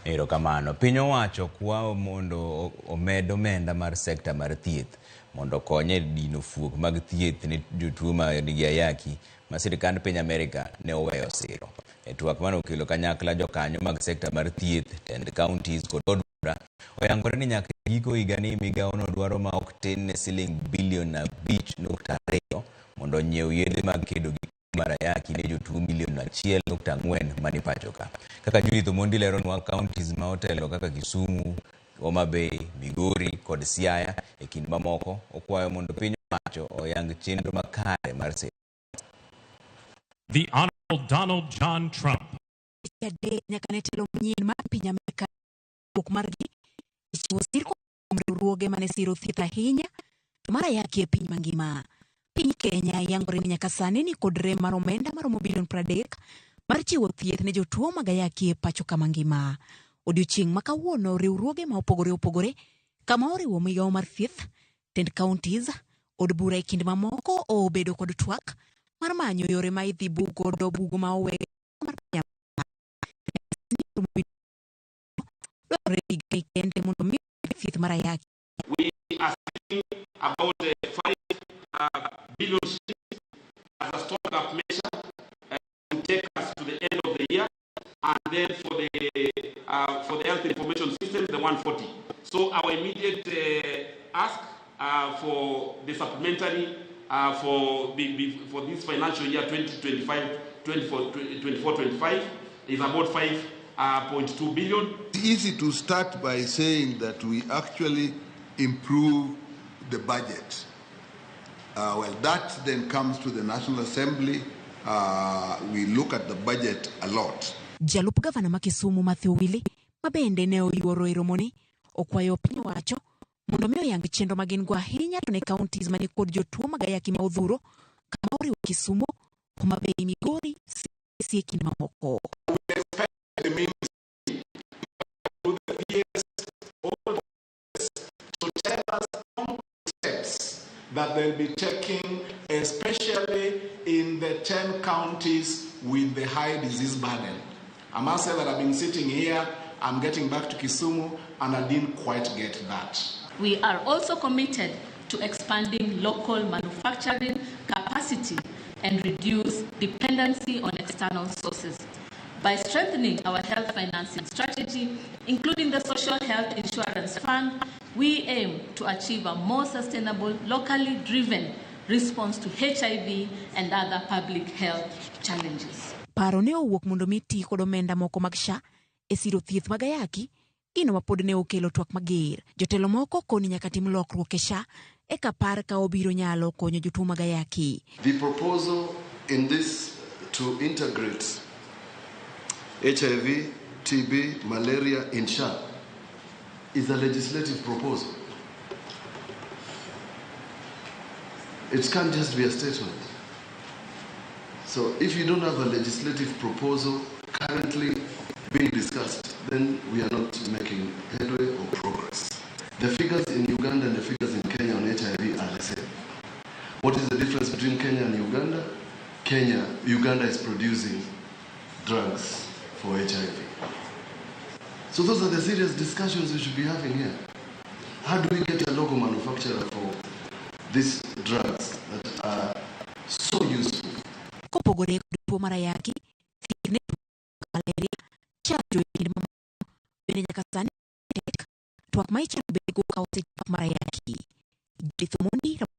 Erokamano. Piny owacho kwayo mondo omed omenda mar sekta mar thieth mondo okony e dino fuok mag thieth ne jotuo ma nigi ayaki ma sirkand piny Amerika ne oweyo siro. E twak mane okelo kanyakla jokanyo mag sekta mar thieth, tend counties kod od bura, oyangore ni nyaka e giko higani migawono dwaro ma ok tin ne siling bilion 5.2 mondo onyiew yedhe mag kedo gi mar ayaki ne jotuo milion 1.4 mani pacho ka. Kaka Judith Omondi leronwa, counties ma otelo kaka Kisumu, Homa Bay, Migori kod Siaya e kind mamoko okwayo mondo piny owacho oyang chenro makare mar siro. The Honorable Donald John Trump. Adek nyaka ne telo manyien mar piny Amerka wuok margi e chiwo sir kuom riwruoge mane siro thieth ahinya to mar ayaki e piny mangima. Piny Kenya yangore ni nyaka sani ni kod rem mar omenda maromo bilion 30 mar chiwo thieth ne jotuo mag ayaki e pacho kama ngima. Odiochieng' ma kawuono riwruoge ma opogore opogore kama oriwo migawo mar thieth, tend counties, od bura e kind mamoko obedo kod twak mar manyo yore ma idhi bug godo bugo ma owe mar piny dwarore higni kende mondo mi thieth mar ayaki. We are speaking about 5 billion shillings as a stopgap measure to take us to the end of the year, and then for the health information system, the 140. So our immediate ask for the supplementary for this financial year 2025, 24, 25 is about 5.2 billion. It's easy to start by saying that we actually improve the budget. Well, that then comes to the National Assembly. We look at the budget a lot. Jalup gavana ma Kisumu Matthew Owili ma bende ne oyuoro e romoni okwayo piny owacho mondo mi oyang chenro ma gin go ahinya to ne counties mani kod jotuo mag ayaki ma odhuro kama oriwo Kisumu, Homa Bay, Migori, Siaya e kind mamoko. The ministry, to the PS, all to tell us steps that they'll be taking, especially in the 10 counties with the high disease burden. I must say that I've been sitting here, I'm getting back to Kisumu, and I didn't quite get that. We are also committed to expanding local manufacturing capacity and reduce dependency on external sources. By strengthening our health financing strategy, including the Social Health Insurance Fund, we aim to achieve a more sustainable, locally driven response to HIV and other public health challenges. Paro ne owuok mondo mi ti kod omenda moko mag SHA e siro thieth mag ayaki, gino ma pod ne okelo twak mager. Jotelo moko koni nyaka tim lokruok e SHA eka par ka obiro nyalo konyo jotuo mag ayaki. The proposal in this to integrate HIV, TB, malaria in SHA is a legislative proposal. It can't just be a statement. So if you don't have a legislative proposal currently being discussed, then we are not making headway or progress. The figures in Uganda and the figures in Kenya on HIV are the same. What is the difference between Kenya and Uganda? Uganda is producing drugs for HIV. So those are the serious discussions we should be having here. How do we get a local manufacturer for these drugs that are so useful? Kopogore kod tuo mar ayaki, thieth ne tuo malaria, chanjo e kind mamoko bende nyaka sani tek. Twak ma ichano bedgo ka osechak mar ayaki. Judith Omondi.